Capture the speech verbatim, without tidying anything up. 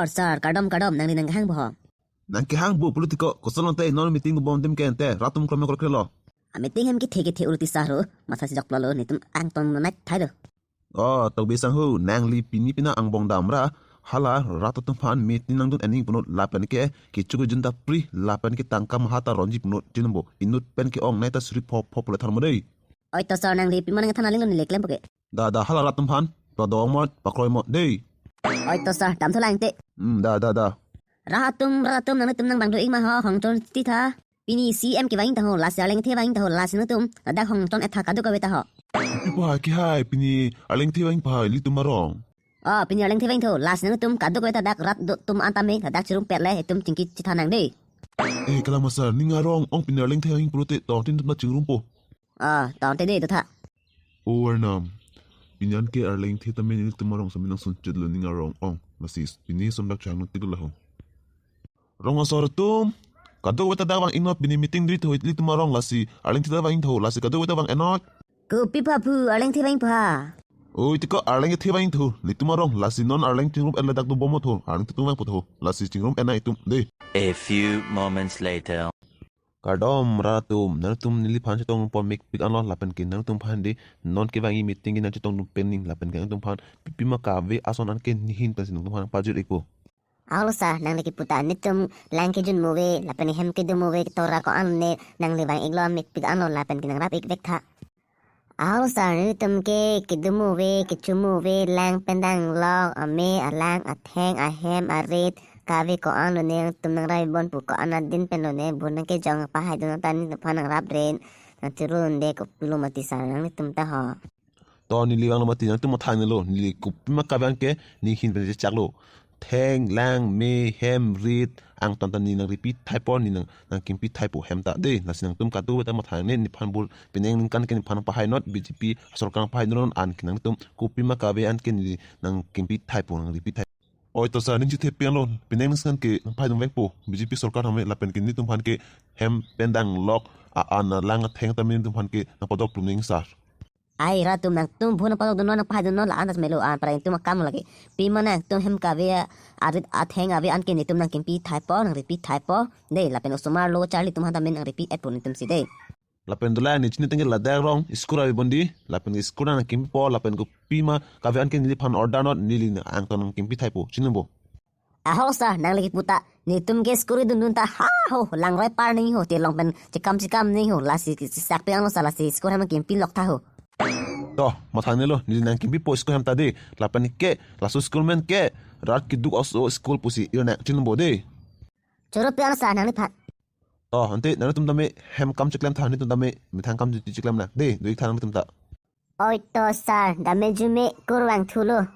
Sir, kardom, kardom, nangli nang kehang bo ho? Nang kehang bo pulo tiko, kosonlo te non meeting bom adim ke ante, rat atum krome krokre lo. A meeting hem kethe kethe uruti sir ho, matha si joklo lo, netum angton nai thai lo. Oh, Tokbi sang ho, nangli pini pina angbong damra, hala rat atum aphan meeting nangdun ening punot lapen ke, kecho kejun ta pri, lapen ke tangka maha ta ronji punot, chinbo, inut pen ke-ong nai ta suri phop phop le tharmo dei. Oi to sir, nangli pima nang than aling lo neli klem po ke. Da, da, hala rat atum aphan, padong mot, pakroi mot dei. Oi to sir, damthu lang te. Hmm, da, da, da. Rat atum, rat atum, nangtum nang bang do ik ma ho, hongtron ti tha. Pini C M kevang ta ho, lasi arleng the vang ta ho, lasi nangtum ladak hongtron etha kadokave ta ho. Kopi pahai kehai, pini arleng the vang pahai, ilitum arong. Oh, pini arleng the vang tho, lasi nangtum kadokave ta dak rat do atum an tame, ladak chirum pet le, itum chingki chitha nang dei. Eh, kalang ma sir, ning arong ong pini arleng the vang pulote, tongtin atum ta chingrum po. Ah, tongte dei to tha. O Arnam, pini an ke arleng the tame ilitum arong sami nang sunchit lo, ning arong ong. Lasi pini som dak chang no tik lo ho. Rong asor atum, kadokave ta dak vang ingnot, pini meeting dri tho ilitum arong, lasi arleng the ta vang tho, lasi kadokave ta vang enot. Kopi pha phu, arleng the vang pha. Oi, tiko arleng the vang tho, ilitum arong, lasi non arleng chingrum en ladak do bom tho, arleng the tum vang po tho, lasi chingrum en nai itum dei. A few moments later. Kardom rat atum, nangtum neliphan chetong pon mik pik anlo lapen ke nangtum aphan dei, non kevang meeting ke nang chetong dun pening lapen ke nangtum aphan pipima kave ason an ke nehin pensi nangtum aphan pajut ik po. Ahok lo sir, nangli kepu ta netum lang kejun mo ave, lapen hem kedo mo ave, tora ko-an ne, nangli vang ik lo mik pik anlo lapen ke nang rap ik vek tha. Ahok lo sir, netum ke kedo mo ave, kecho mo ave, lang pen danglok, ame, alang, atheng, ahem, arit, kave ko-an lo ne, nangtum nang rai bon pu ko-an adin pen lo ne, bu nang kejong pahai dun ta netum aphan nang rap ren, nang churu un dei, kopi lo mati sir, nangtum ta ho. To neli vang lo mati, nangtum matha nelo, neli kopima kave an ke nehin pen chechak lo. Theng, lang, me, hem, rit, angton ta ne nang repeat thai po, ne nang, nang kimpi thai po hem ta dei, lasi nangtum kadokave ta matha ne, nephan bul, penang ningkan ke nephan pahai not, B J P sorkar pahai non an ke nangtum kopima kave an ke ne nang kimpi thai po, nang repeat thai. Oi to sir, ning chithe pian lo, penang ningkan ke nang pahai dun vek po, B J P sorkar hame lapen ke netum aphan ke hem pen danglok, a an alang atheng tame netum aphan ke nang padok plum ning sir. Ai rat atum, nangtum bu nang padok dun non, nang pahai dun non, la an ta melo an, para itum akam lagi. Pima nangtum hem kave a, arit atheng ave an ke netum nang kimpi thai po, nang repeat thai po. Dei, lapen osomar lo charli atum aphan tame nang repeat et po netum si dei. Lapen dolang ne chini tengke ladak rong school ave bon dei, lapen school nang kimpi po, lapen kopima kave an ke neliphan order not, neli nang angton nang kimpi thai po, chinbo. Ahok sir, nangli kepu ta, netum ke school dun dun ta, ha ho, langroi par nangji ho, te long pen chekam chekam nangji ho, lasi sak pe ang lo sir, lasi school hem kimpi lok tha ho. To, matha nelo, neli nang kimpi po school hem ta dei, lapen ke, laso school men ke, rat keduk aso school pusi ir nang chinbo dei. Choro pe ang lo sir, nangliphan. To, ante nangtum tame hem kam cheklem tha, netum tame methang kam duty cheklem nang dei, do ik tha nangtum ta. Oi to sir, dame jume kurvang thulo.